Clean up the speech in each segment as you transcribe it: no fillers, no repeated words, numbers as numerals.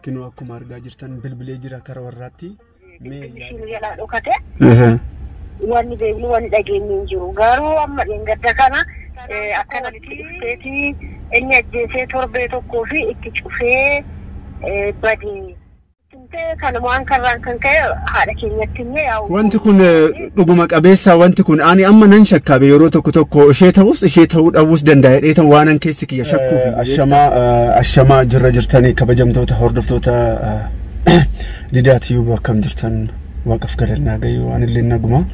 Kinoo akkuma argaa jirtan bilbilee jira kara warraatti. Isheen jalaa dhokate. Wanni beeknu wanni dhageenye hin jiru. Garuu amma dheengadda kana akkanatti dhufteeti inni ajjeesee torbee tokkoo fi itti cufee badee. Kanumaan karraan kan ka'e haadha keenyatti illee yaa'u. Wanti kun dhuguma qabeessa wanti kun ani amma nan shakkaabe yeroo tokko tokko ishee ta'us ishee ta'uu dhabuus danda'a jedhee waan keessi kiyya shakkuuf. Ashamaa ashamaa jirra jirtanii kabajamtoota hordoftoota Didaa Tube akkam jirtan? Waaqaf galannaa gayyuu anillee naguma.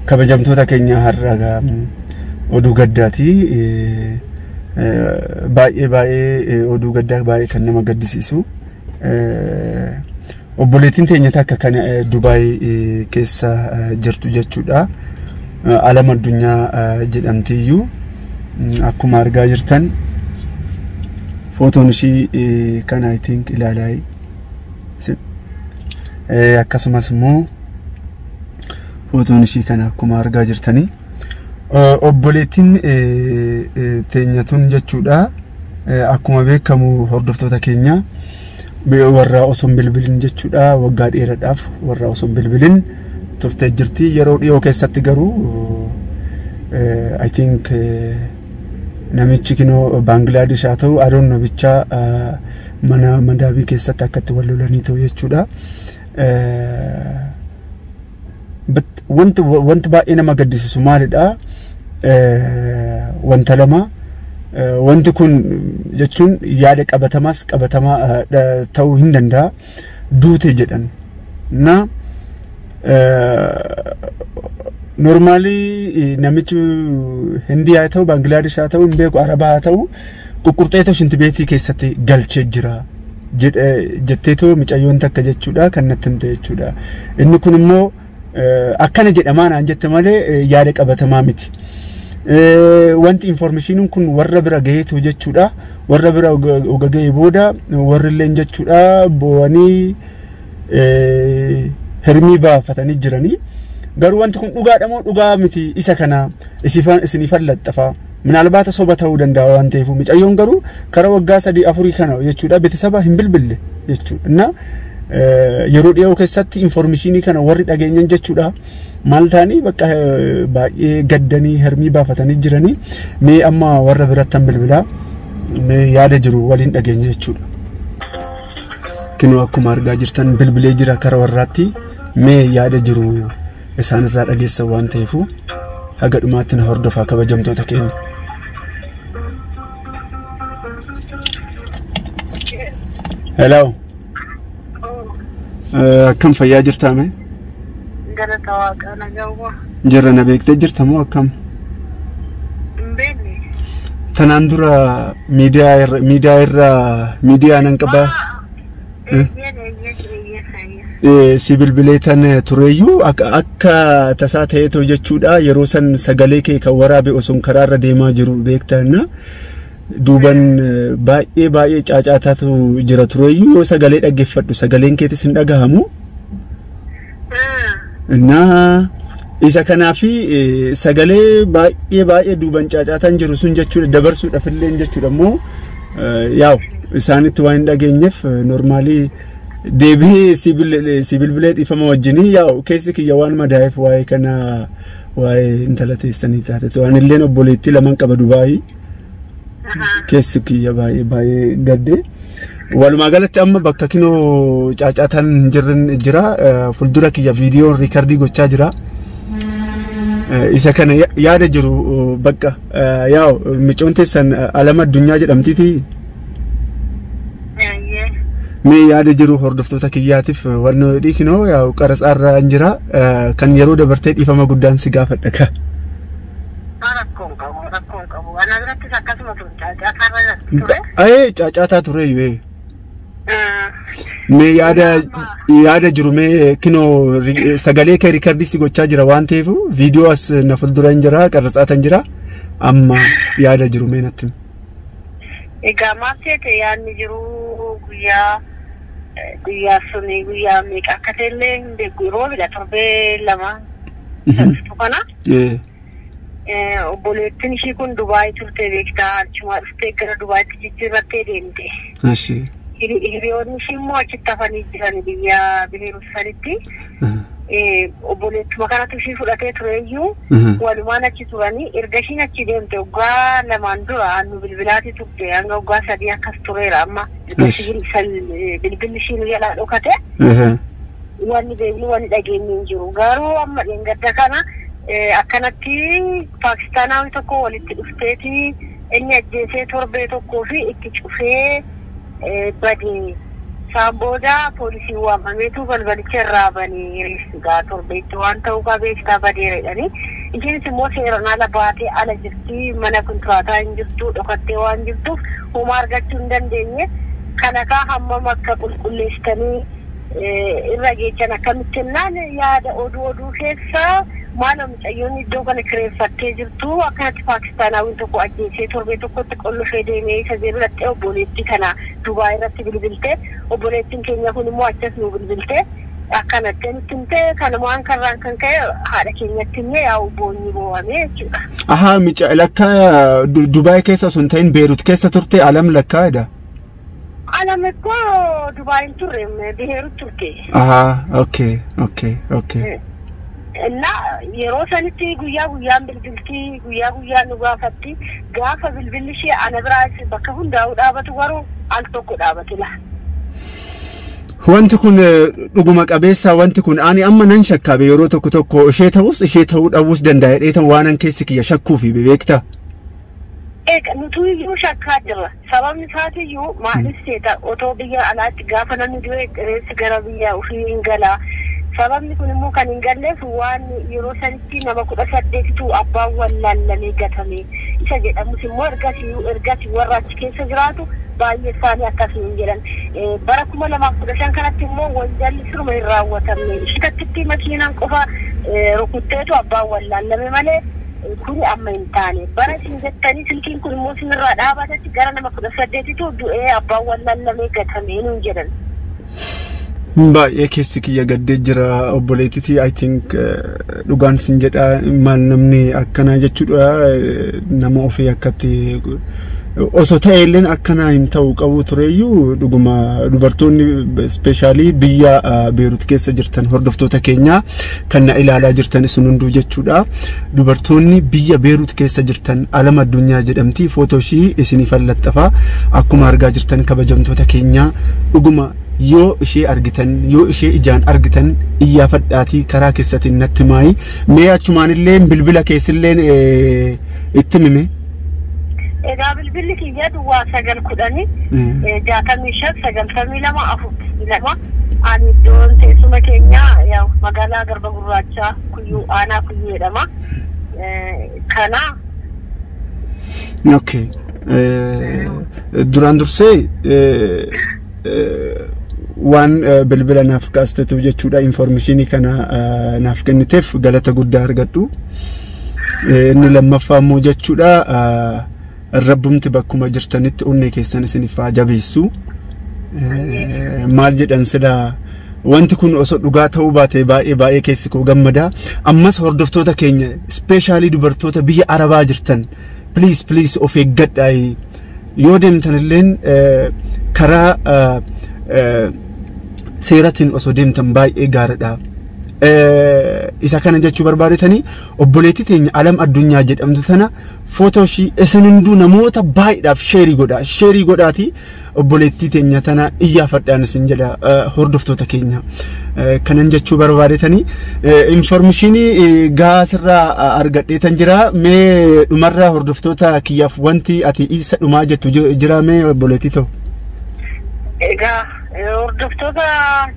Kabajamtoota keenya har'a oduu gaddaati. Baay'ee baay'ee oduu gaddaa baay'ee kan nama gaddisiisu. Obboleettiin teenya takka kan Dubaay keessa jirtu jechuudha. Alam Addunyaa jedhamtiyyuu akkuma argaa jirtan footoon ishii kan I think ilaalaa akkasumas immoo footoon ishii kana akkuma argaa jirtanii. Obboleettiin teenya tun jechuudha akkuma beekamu hordoftoota keenya warra osoo hin bilbilin jechuudha waggaa dheeraadhaaf warra osoo hin bilbilin turtee jirti. Yeroo dhiyoo keessatti garuu I think namichi kinoo Baangilaadesh haa ta'u adoon namicha mana madaabii keessatti akkatti wal lolanii ta'u jechuudha. Wanti baay'ee nama gaddisiisu maalidha? Wanta lama. Wanti kun jechuun yaada qabatamaas qabatamaa ta'uu hin danda'a. Duute jedhan. Na normally namichi Hindii haa ta'u Baangilaadesh haa ta'u hin beeku Arabaa haa ta'u ququrxeetoo shintibeetii keessatti galchee jira jetteetoo mucayyoon takka jechuudha kan natti himte jechuudha. Inni kun immoo akkana jedhamaa naan jette malee yaada qabatamaa miti. Wanti informationiin kun warra bira gaheetu jechuudha. Warra bira oga gahee booda warri illeen jechuudha boo'anii hirmii baafatanii jiranii. Garuu wanti kun dhugaadha moo dhugaa miti isa kana isiniifan laxxafa. Minaalbaata soba ta'uu danda'a waan ta'eef mucayyoon garuu karaa waggaa 3-4 kana jechuudha beeksisa hin bilbille jechuudha. Na yeroo dhiyoo keessatti informationii kana warri dhageenyan jechuudha maal ta'anii bakka baay'ee gaddanii hirmii baafatanii jiranii. Mee amma warra birattan bilbilaa mee yaada jiru waliin dhageenya jechuudha. Kinoo akkuma argaa jirtan bilbilee jira kara warraatti mee yaada jiru isaanirraa dhageessan waan ta'eef haga dhumaatti na hordofaa kabajamtoota keenya. Hello. Akkam fayyaa jirtaa mee? Galata Waaqaa nagawwa. Jirra na beektee jirta moo akkam? Hin beekne. Tanaan dura miidiyaa irra miidiyaa nan qabaa. Eeyyeen eeyyeen eeyyeen. Si bilbilee tan tureyyuu akka tasaa ta'eetoo jechuudha yeroo san sagalee kee kan waraabe osoo karaarra deemaa jiru beektaa duuban baay'ee baay'ee caacaataatu jira tureyyuu yoo sagalee dhaggeeffadhu sagaleen keetis hin dhagahamu. Innaa isa kanaafi sagalee baay'ee baay'ee duuban caacaataan jiru sun jechuudha dabarsuudhaaf illee jechuudha immoo yaa'u isaanitti waan hin dhageenyeef normaalii deebi'ee si bilbilee dhiifama wajjinii yaa'u keessi kiyya waan madaa'eef waa'ee kana waa'ee intala teessanii taate waan illeen obboleettii lamaan qaba Dubaayii keessi kiyya baay'ee baay'ee gadde. Walumaa galatti amma bakka kinoo caacaataan hin jirren jira fuuldura kiyya viidiyoon riikardii gochaa jira. Isa kana yaada jiru bakka yaa'u micoon teessan Alam Addunyaa jedhamtiiti. Mee yaada jiru hordoftoota kiyyaatiif wannoo dhiikinoo yaa'u qarasarra hin jira kan yeroo dabartee dhiifama guddaan si gaafadha ka. Rakkoon qabu rakkoon qabu. Ana birattis akkasuma ture caacaatarra ture. Ee caacaataa ture iyyuu. Mee yaada jiru mee kinoo sagalee kee riikardii si gochaa jira waan ta'eef viidiyoo as na fuuldura hin jira qarratsaatan jira amma yaada jiru mee natti. Egaa maal ta'e yaadni jiru guyyaa guyyaa suni guyyaa meeqa akka ta'e illee hin beeku yeroo bira torbee 2 kana. Obboleettiin ishii kun Dubaay turte beektaa achumaa dhuftee gara Dubaayitti jijjiirrattee deemte. Ashi. Hiriyoonni ishii immoo achitti hafanii jiran biyya Beerut sanitti. Obboleettuma kanatu ishii fudhatee tureyyuu walumaan achi turanii erga ishiin achi deemte waggaa 2 dura nu bilbilaati turte hanga waggaa 3 akkas tureera amma bilbilli ishii nu jalaa dhokate. Wanni beeknu wanni dhageenyi hin jiru garuu amma dheengadda kana akkanatti Paakistaanaawwi tokko walitti dhufteeti inni ajjeesee torbee tokkoo fi itti cufee badee. Isaan booda poolisiin waamameetu balbalicha irraa banee reessuudha torbeetti waan ta'uu qabeessaa badeera jedhanii. Isheenis immoo seeraan ala baatee ala jirti mana kontiraataa hin jirtu dhokattee waan jirtuuf homaa argachuu hin dandeenye. Kana kaa hammam akka qulqulleessitanii irra geechan akkamitti jennaan yaada oduu keessa maal mucayyoon iddoo kana kireeffattee jirtu akkanatti Paakistaanaawwiin tokko ajjeesee torbee tokkotti qollofee deemee isa jedhu dhattee obboleettii kana Dubaay irratti bilbiltee obboleettiin keenya kun immoo achas nu bilbiltee akkanatti nutti himtee kanumaan karraan kan ka'e haadha keenyatti illee yaa'u boonyi boo'amee jechuudha. Ahaa mica lakkaa Dubaay keessa osoo hin ta'in Beerut keessa turte alam lakkaa'edha. Alam ikkoo Dubaay hin turre Beerut turte. Ahaa okay okay okay. እና yeroo sanitti guyyaa guyyaan bilbiltii guyyaa guyyaan nu gaafatti gaafa bilbilli ishee ana biraa bakka hundaa'u dhaabatu garuu al tokko dhaabatu la. Wanti kun dhuguma qabeessa wanti kun ani amma nan shakkaabe yeroo tokko tokko ishee ta'us ishee ta'uu dhabuus danda'a dheetan waan keessi kiyya shakkuu fi beekta. Eega nuti iyyuu shakkaa jirra. Sababni isaatiiyyuu maaliif seeta otoo biyya alaatti gaafa namni du'e reessi gara biyya ofii hin galaa. Sababni kun immoo kan hin galleef waan yeroo sanitti nama 18tu abbaan wallaallamee gatame isa jedhamus immoo ergasii warra achi keessa jiraatu baay'ee isaanii akkasii hin jedhan. Bara 2015 kanatti immoo wanjalli siruma hin raawwatamne ishitatti makiinaan qofa rukutteetu abbaan wallaallame malee kuni amma hin taane. Bara isin jettanii silkiin kun immoo isinirraa dhaabatetti gara nama 18tu du'ee abbaan wallaallamee gatame nuun jedhan. Baay'ee keessi kiyya gaddee jira obboleettitii I think dhugaan sin jedha maal namni akkanaa jechuudha nama ofii akkatti osoo ta'e illee akkanaa hin ta'u qabu tureyyuu dhuguma dubartoonni ispeeshaalii biyya Beerut keessa jirtan hordoftoota keenya kan na ilaalaa jirtan isin hunduu jechuudha. Dubartoonni biyya Beerut keessa jirtan alam addunyaa jedhamti footoo ishii isiniif laxxafa akkuma argaa jirtan kabajamtoota keenya dhuguma yoo ishee argitan yoo ishee ijaan argitan iyyaafadhaatii karaa keessatiin natti maayi mee achumaan illee bilbila keessillee itti mime. Egaa bilbilli kiyya duwwaa 910 65 92 42 ani iddoon teessuma keenya magaalaa Garba Gurraachaa Kuyyuu aanaa Kuyyuu jedhama. Kana. Okay. Duraan dursee waan bilbila naaf kaastetuuf jechuudha informeeshinii kana naaf kenniteef galata guddaa argadhu. Inni lammaffaa immoo jechuudha rabbumti bakkuma jirtanitti onnee keessan isiniif haa jabeessu. Maal jedhan silaa wanti kun osoo dhugaa ta'uu baate baay'ee baay'ee keessi koo gammada. Ammas hordoftoota keenya ispeeshaalii dubartoota biyya Arabaa jirtan please please of eeggadhaa. Yoo deemtan illeen karaa seeratiin osoo deemtan baay'ee gaariidha. Isa kana jechuu barbaadetanii obboleettii teenya alam addunyaa jedhamtu tana footoo ishii isin hunduu namoota baay'eedhaaf sheerii godha. Sheerii godhaati obboleettii teenya tana iyyaafadhaan isin jedha hordoftoota keenya. Kanan jechuu barbaadetanii informeeshinii gaasirraa argadheetan jira. Mee dhumarraa hordoftoota kiyyaaf wanti ati isa dhumaa jettu jira mee obboleettii ta'u? Egaa hordoftoota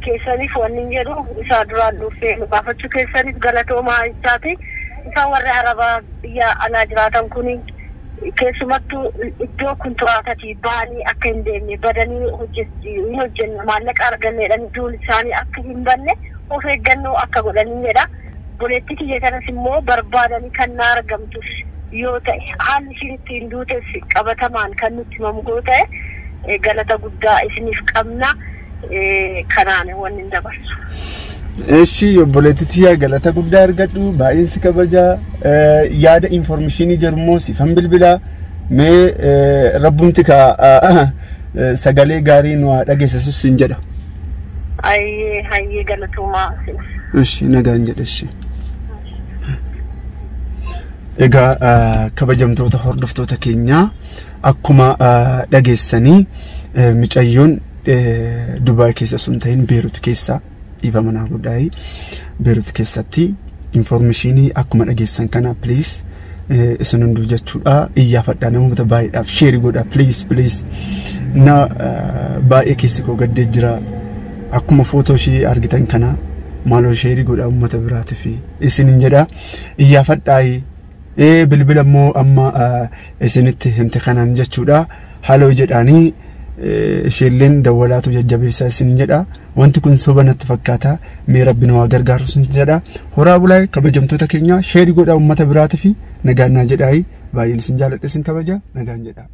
keessaniif wanni jedhu isa duraan dhufee nu gaafachuu keessaniif galatoomaa jechaati. Isaan warri Arabaa biyya alaa jiraatan kun keessumattuu iddoo kontiraatatii ba'anii akka hin deemne badanii hin hojjenne maallaqa arganneedhaan iddoon isaanii akka hin banne of eeggannoo akka godhaniidha. Obboleettii kiyya kanas immoo barbaadanii kan na argamtus yoo ta'e haalli ishiin ittiin duutes qabatamaan kan nutti himamu yoo ta'e galata guddaa isiniif qabna kanaan wanni hin dabarsu. Eshi obboleettii galata guddaa argadhu baay'een si kabaja yaada informeeshinii jirummoo sifan bilbilaa mee rabbumti ka sagalee gaarii nu haa dhageessisus sin jedha. Hayyee hayyee galatoomaa. Ishi nagaan jedhe ishi. Egaa kabajamtoota hordoftoota keenyaa akkuma dhageessanii micayyoon Dubaay keessa sun ta'in Beerut keessa dhiifa manaa godhaayii Beerut keessatti infoormeeshinii akkuma dhageessan kana please isin hunduu jechuudha iyyaafadhaa namoota baay'eedhaaf share godhaa please please na baay'ee keessi koo gaddee jira akkuma footoo ishee argitan kana maaloo share godhaa uummata biraatiif isinin jedha iyyaafadhaa. Bilbila immoo amma isinitti himte kanaan jechuudha haaloo jedhaanii isheelleen dawwalaatu jajjabeessaa isin jedha wanti kun soba natti fakkaata mee rabbi nu haa gargaaru isin jedha horaa bulaa kabajamtoota keenya share godhaa uummata biraatiif nagaan naa jedhaayi baay'een isin jaaladha isin kabaja nagaan jedha.